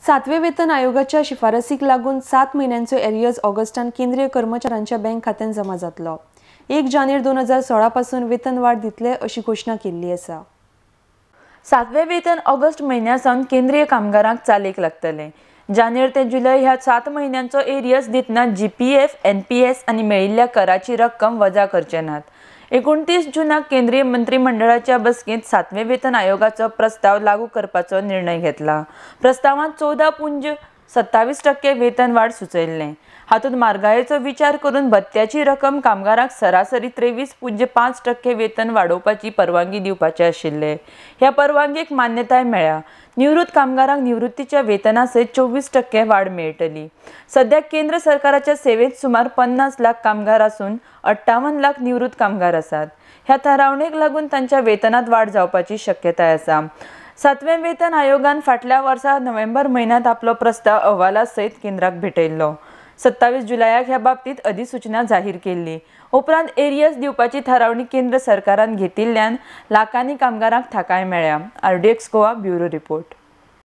सातवे वेतन आयोगाच्या शिफारसीक लागून 7 म्हयन्यांचो एरियर्स ऑगस्टान केंद्रीय कर्मचाऱ्यांच्या बँक खात्यांत जमा जातलो. 1 जानेर 2016 पासून वेतन वाड दितले अशी घोशणा केल्ली आसा. सातवे वेतन ऑगस्ट म्हयन्या सावन केंद्रीय कामगारांक चालीक लागतले. जानेर ते जुलय ह्या 7 म्हयन्यांचो एरियर्स दितना जीपीएफ, एनपीएस आनी मेळिल्ल्या कराची रक्कम वजा करचे नात. 29 जूनाक केंद्रीय मंत्रिमंडळाच्या बसकेंत सातवे वेतन आयोगाचो प्रस्ताव लागू करपाचो निर्णय घेतला. प्रस्तावांत 14.27% वेतन वाड सुचयल्लें. हातूंत म्हारगायेचो विचार करून भत्त्याची रक्कम कामगारांक सरासरी 23.5% वेतन वाडोवपाची परवानगी दिवपाचे आशिल्ले. ह्या परवानगेक मान्यताय मेळ्ळ्या. निवृत्त कामगारांक निवृत्तीच्या वेतना सयत 24% वाड मेळटली. सध्या केंद्र सरकाराच्या सेवेंत सुमार 50 लाख कामगार आसून 58 लाख निवृत्त कामगार आसात. ह्या थारावणेक लागून तांच्या वेतनांत वाड जावपाची शक्यताय आसा. सातव्या वेतन आयोगान फाटल्या वर्सा नोव्हेंबर म्हयन्यांत आपलो प्रस्ताव अहवाला सयत केंद्राक भेटयल्लो. 27 जुलयाक ह्या बाबतींत अधिसूचना जाहीर केल्ली. उपरांत एरियर्स दिवपाची थारावणी केंद्र सरकारान घेतिल्ल्यान लाखांनी कामगारांक थाकाय मेळ्ळ्या. RDX Goa bureau report.